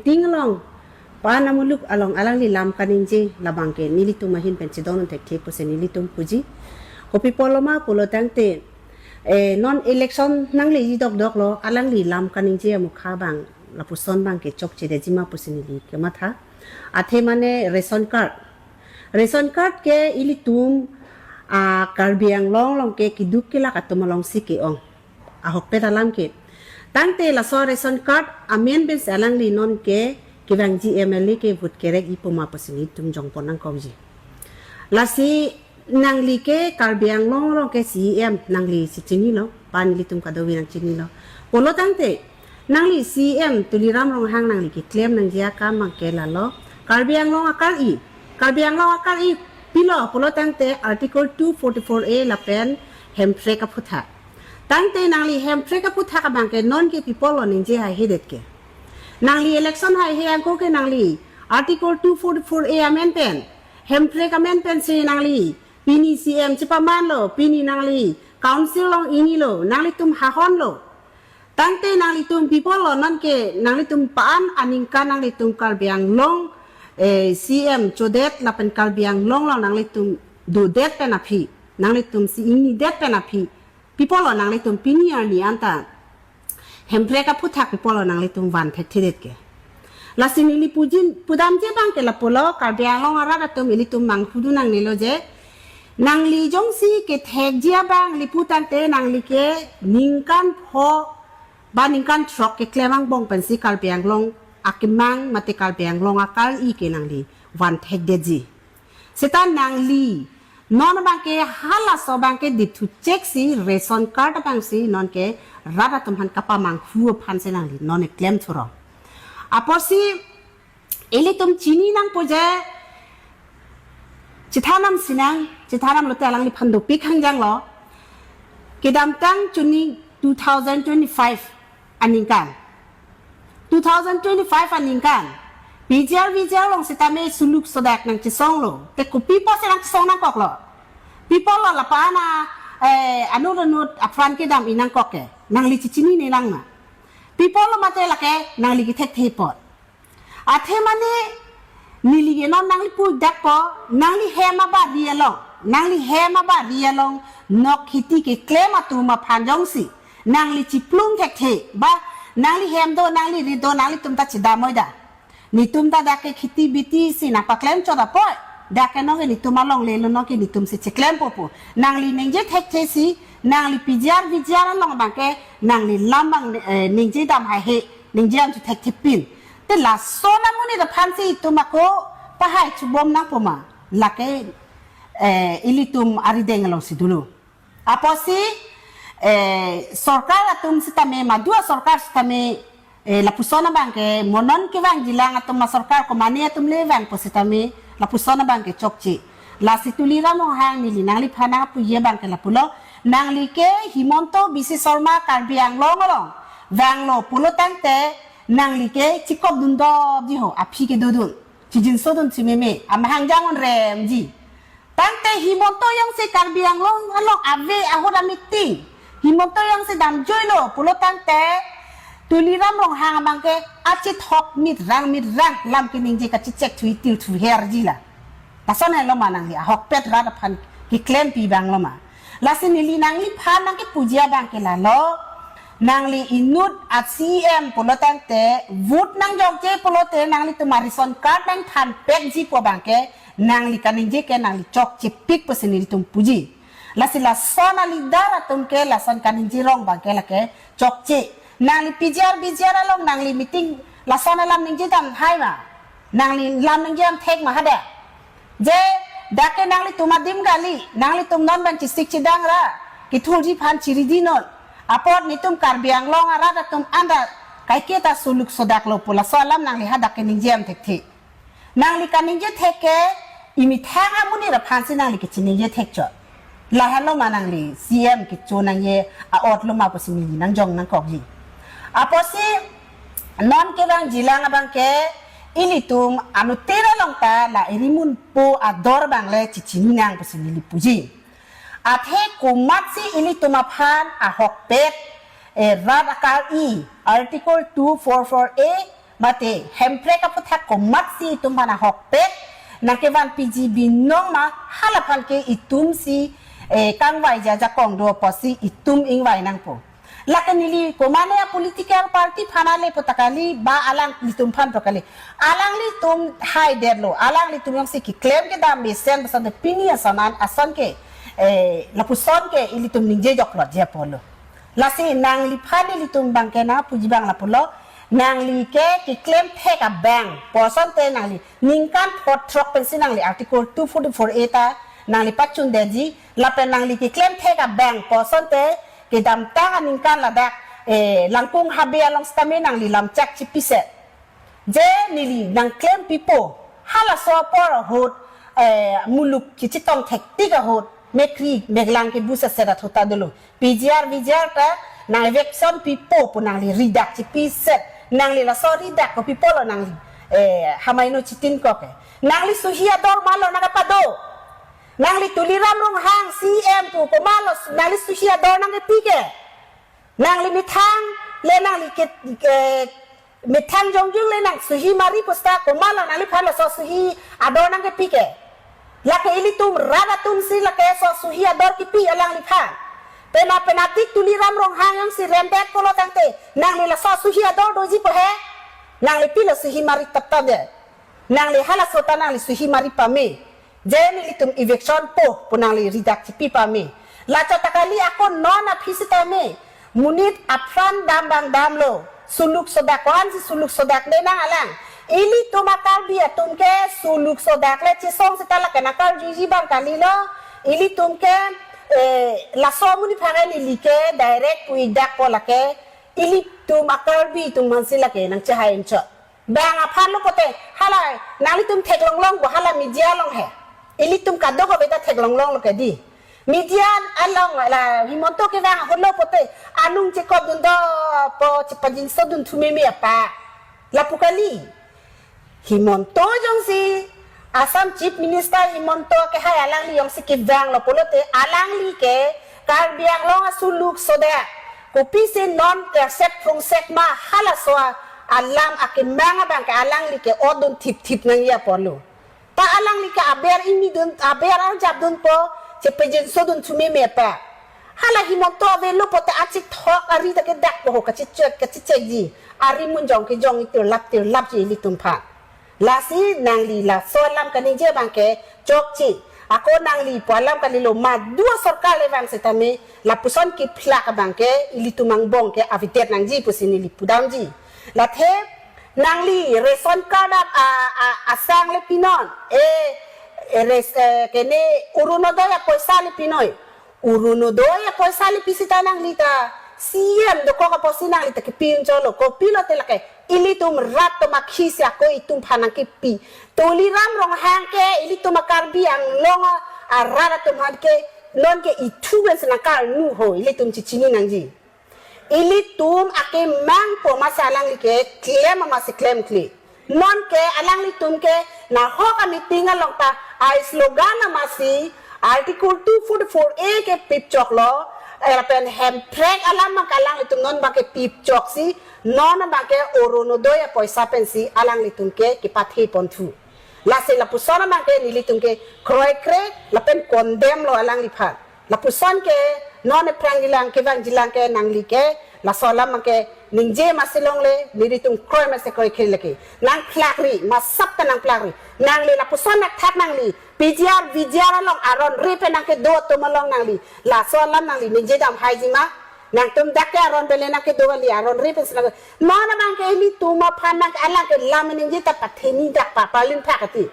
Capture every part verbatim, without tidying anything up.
Ting along, pan amuluk along alangli lam kaningje labang ke nelitum ahin pen chedondun thekthe pusi nelitum puji. Kopi apotlo ma pulo tangte, eh, non election nangleji dokdok lo, alangli lam kaningje amukha abang lapuson abang ke chokchedetji ma pusi neli kematha. Athe mane ration card. Ration card ke ilitum, ah, Karbi Anglong along ke keduk kelak atum alongsi ke-ong. Ahokpet alam ke. Tangte laso ration card amen pensi alangli non ke kevangji M L A ke vote kerekji pu ma pusi nelitum jongpon nangkokji. Lasi nangli ke Karbi Anglong along ke C E M, nanglisi chinilo, pan ilitum kadokave nangchinilo. Pulo tangte, nangli C E M Tuliram Ronghang nangli keklem nangji akam abang ke lalo, Karbi Anglong akar-i, Karbi Anglong akar-i pilo pulo tangte Article two forty-four A lapen Hemprek aphuthak. Tangte nangli Hemprek aphuthak abang ke non ke pi apotlo ningje haihedet ke. Nangli election haihe angko ke nangli Article two forty-four A amen pen, Hemprek amen pensi nangli pini C E M chepamanlo, pini nangli council along inilo, nanglitum hahonlo. Tangte nanglitum pi apotlo non ke nanglitum pan aningkan nanglitum Karbi Anglong, eh, C E M chodet lapen Karbi Anglong along nanglitum dodet pen aphi, nanglitumsi ingnidet pen aphi, pi apotlo nanglitum pini arni anta Hemprek aphuthak pi apotlo nanglitum van thekthedet ke. Lasi neli pujin pudamji abang ke lapulo, Karbi Anglong arat atum ilitum manghu dun nangnelo je, nangli jongsi kethekji abang lapu tangte nangli ke ningkan pho ba ningkan throk keklem angbong pensi Karbi Anglong akemang mate Karbi Anglong akar-i ke nangli van thekdetji. Seta nangli non abang ke halaso abang ke dipthu cheksi ration card abangsi non ke rat atum aphan kapamanghu aphansi nangli non keklem thuro. Apotsi ilitum chini nangpo je, chethan nang sinang, chethan nang lote alangliphan dopik hangjanglo. Kedamtang chuni two thousand twenty-five aningkan, two thousand twenty-five aningkan, P G R V G R along sitame suluk sodak nangchesonglo. Te kopi apotsi nangchesong nangkoklo? Pi apotlo lapu-an a, eh, anut anut apran kedam-i nangkok ke? Nangli chechinine lang ma? Pi apotlo mate lake nangli kethekthe apot? Athe mane neli ke non nangli pudakpo, nangli hem abari along, nangli hem abari along nok kheti keklem atum aphan jongsi nangli chiplung thekthe ba nangli hem do, nangli rit do, nanglitum ta chedam oi da. Netum ta dak ke kheti biti si nangpaklem chot apot, dak ke nonke netum alongle lo, nonke netumsi cheklempo pu nangli ningje thekthesi, nangli P G R V G R along abang ke nangli lam abang, eh, ningje dam haihe, ningje dam chu thekthepin. Te lason amonit aphansi itum ako pahai chubom nangpo ma? Lake, eh, ilitum arideng alongsi dolo. Apotsi, eh, sorkar atum sitame, madua sorkar sitame, eh, lapuson abang ke, mo non kevangjilang atum ma sorkar, komane atum le vangpo sitame lapuson abang ke chokche. Lasi Tuliram Ronghang neli nangliphan nangpuji abang ke lapulo, nangli ke Himanta Biswa Sarma Karbi Anglong along vanglo pulo tangte nangli ke chikop dundopji ho, aphi kedodun, chijinso dunsi meme, amahang jang-un remji. Tangte Himanta jongsi Karbi Anglong along ave ahut a-meeting, Himanta jongsi damjuilo pulo tangte Tuliram Ronghang abang ke achethok mitrang mitrang lam keningje kachechek thui tir thui herji la. Lason helo ma nangli ahokpet rat aphan keklempi abang lo ma? Lasi neli nangliphan nangkepuji abang ke lalo, nangli inut a-C E M pulo tangte, vote nangjokje pulote nanglitum a-ration card nangthanpekji pu abang ke, nangli kaningje ke nangli chokchepik pusi nelitum puji. Lasi lason a-leader atum ke lason kaningje rong abang ke lake chokche. Nangli P G R V G R along nangli meeting lason alam ningje dam hai ma? Nangli lam ningje dam thek ma hadak? Je, dak ke nanglitum adim kali, nanglitum non abang chesik chedang ra kethurji aphan chiridi non. Apot netum Karbi Anglong arat atum anta kaike ta suluk sodak lo pu laso alam nangli hadak ke ningje dam thekthe. Nangli kaningje thek ke imethang amonit aphansi nangli kachiningje thek chot. Lahelo ma nangli C E M kecho nangji a-ot lo ma pusi neli nangjong nangkokji. Apotsi non kevangjilang abang ke ilitum anuttin along ta la irimunpo ador abang le chechini nang pusi neli puji. Athe komatsi ilitum aphan ahokpet, eh, rat akar-i, Article two four four A, Mate, Hemprek aphuthak komatsi itum aphan ahokpet nangkevan piji binong ma, halaphan ke itumsi, eh, kangvai ajakong do apotsi itum ingvai nangpo. Lake neli komane a political party aphan ale pu ta kali, ba alanglitum aphan pu kali. Alanglitum haidetlo, alanglitum jongsi keklem kedam mesen basa de pini ason an ason ke, eh, lapuson ke ilitum ningje joklot je apotlo. Lasi nangliphan ilitum abang ke nangpuji abang lapulo, nangli ke keklem thek abang pu asonte nangli ningkan phongo throk pensi nangli Article two forty-four A ta nangli pachundetji, lapen nangli keklem thek abang pu asonte kedamtang aningkan ladak, eh, Langkung Habe along sitame nangli lamchak chipiset. Je neli nangklem pipo, halaso apor ahut, eh, muluk kechitong thektik ahut, mekri meklang kebu seset athota dolo. P G R, V G R ta nang eviction pipo pu nangli ridak chipiset, nangli laso ridak ko pipolo nangli, eh, hamaino chitin ko ke. Nangli suhi ador malo nangkepado. Nangli Tuliram Ronghang C M pu komatlo nangli suhi ador nangkepi ke. Nangli methang le nangli ke, ke methang jongjung le nang suhi mari pusita komatlo nangliphan laso suhi ador nangkepi ke. Lake ilitum rat atumsi lake so suhi ador kipi alangliphan. Pena penatik Tuliram Ronghang jongsi remdet pulo tangte nangli laso suhi ador doji po he. Nangli pilo suhi mari taptap de. Nangli halaso ta nangli suhi mari pame. Je nelitum eviction po pu nangli ridak chipi pame. Lachot ta kali, ako non aphi sitame monit apran dam abang damlo. Suluk sodak ko-ansi suluk sodak le nang alang. Ilitum a-Karbi atum ke suluk sodak le chesong seta lake nangkarjuji abang kalilo. Ilitum ke, eh, laso amonit aphan ke neli ke direct pu-idak po lake. Ilitum a-Karbi atum aphansi lake nangchehai enchot. Bang aphan lo pote, hala nanglitum theklonglong bo hala media along he. Ilitum kadokave ta theklonglonglo ke di. Media along la Himanta kevang ahut lo pote, anung chekopdun dopo, chepajinso dun thu meme apa. Lapu kali. Himanta jongsi, Assam Chief Minister Himanta kehai alangli jongsi kevanglo pulote, alangli ke Karbi Anglong asuluk sodak kopisi non kersek phrungsek ma halaso alam akemang abang ke alangli ke odun thipthip nangji apotlo. Ta alangli ke aber ingni dun, aber arjap dunpo, chepajinso dun thu meme apa. Hala Himanta avelo pote achithok ari ta kedakpo ho kachichek, kachichekji. Ari munjong kejong itirlap tirlapji ilitum aphan. Lasi nangli laso alam kaningje abang ke chokche. Ako nangli pu alam kalilo, madu asorkar le vang sitame lapuson kephlak abang ke ilitum angbong ke avedet nangji pusi neli pudamji. Lathe nangli ration card ap a, a, asang le pinon. E, e res, e, kene Orunodoi apoisa le pinoi. Orunodoi apoisa le pi sita nangli ta C M dokok apotsi nangli ta kepi unjolo, kopi lote lake ilitum rat atum akhisi ako itum aphan nangkepi. Tuliram Ronghang ke ilitum a-Karbi Anglong a, arat atum aphan ke non ke ithu pensi nangkarnu ho, ilitum chichini nangji. Ilitum akemang po masi alangli ke klem masi klemkle. Non ke alanglitum ke nahok a-meeting along ta a-slogan masi Article two forty-four A ke pipchoklo, eh, lapen Hemprek alam abang ke alanglitum non abang ke pipchoksi, non abang ke Orunodoi apoisa pensi alanglitum ke kepathe ponthu. Lasi lapuson abang ke nelitum ke kroikre lapen condemn lo alangliphan. Lapuson ke non ephrangjilang kevangjilang ke nangli ke laso alam abang ke ningje masi longle, nelitum kroi masi kroikre lake. Nangphlakri, masap ta nangphlakri. Nangli lapuson nangthak nangli. P G R, V G R along aron re pen nangkedo atum along nangli laso alam nangli ningje damhaiji ma. Nangtum dak ke aron pen le nangkedo kali, aron re pensi nang. Non abang ke ilitum aphan nang alang ke lam ningje ta patheni dak pa, palim phak ati.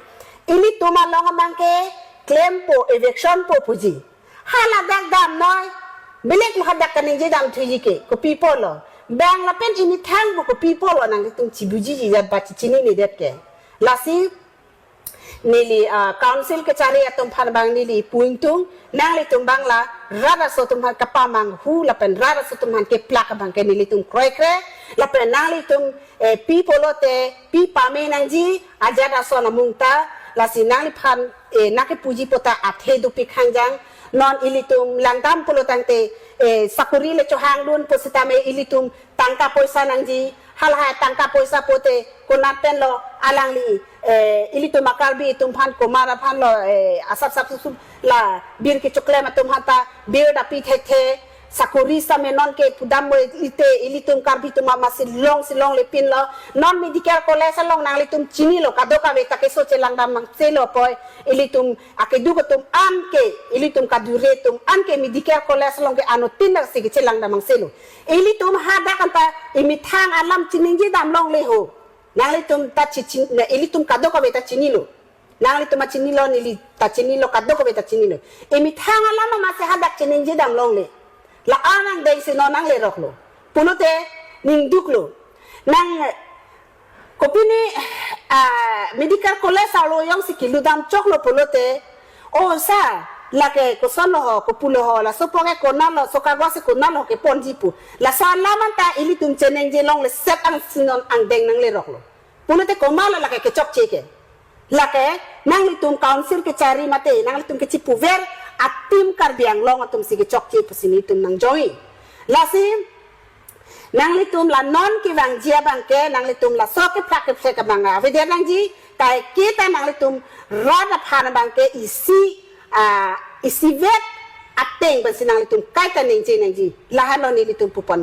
Ilitum along abang ke klempo, eviction po puji. Hala dak damnoi. Belek lo hadak kaningje damthuji ke, kopi apotlo. Bang lapen imethang bo kopi apotlo nangtum chibujiji jat ba chichininedet ke. Lasi neli, ah, council kachari atum aphan abang neli pu ingtung, nanglitum abang la rat aso atum aphan kapamanghu lapen rat aso atum aphan keplak abang ke nelitum kroikre, lapen nanglitum, eh, pi pulote pi pame nangji, ajat ason amung ta, lasi nangliphan, eh, nangkepuji po ta athe dopik hangjang, non ilitum langdam pulo tangte, eh, sakori le chohangdun pusitame ilitum tangka poisa nangji, Halahai tangka poisa pote konat pen lo alangli, eh, ilitum a-Karbi atum aphan komat aphan lo, eh, asap sap sup sup la bir kechoklem atum aphan ta bir ta pi thekthe, sakori sitame non ke pudam mo ite ilitum Karbi atum amatsi longsi longle pin lo. Non medical college along nanglitum chinilo, kadokave ta keso chelangdam mangselo poi, ilitum akeduk atum an ke, ilitum kadure atum an ke medical college along ke anuttin daksi kechelangdam mangselo. Ilitum hadak anta emethang alam chiningje dam longle ho. Nanglitum ta chi, chi, na ilitum kadokave ta chinilo. Nanglitum ta chinilo, neli ta chinilo, kadokave ta chinilo. Emethang alam amatsi hadak chiningje dam longle. La-an angdengsi non nangleroklo. Pulote ningduklo. Nang kopine, ah, medical college arlo jongsi keludam choklo pulote, o sa, lake kosonlo ho, kopulo ho, laso poke konatlo, so kagose konatlo keponji pu. Laso alam anta ilitum chiningje longle set angsi non angdeng nangleroklo. Pulote komatlo lake kechokche ke. Lake nanglitum council kechari mate, nanglitum kechipuver a-team Karbi Anglong atumsi kechokche pusi nelitum nangjongji. Lasi nanglitum la non kevangji abang ke, nanglitum laso kephak kephrek abang avedet nangji, kaike ta nanglitum rat aphan abang ke isi, ah, isivet ateng pensi nanglitum kaita ningje nangji. Lahenlo nelitum pupon.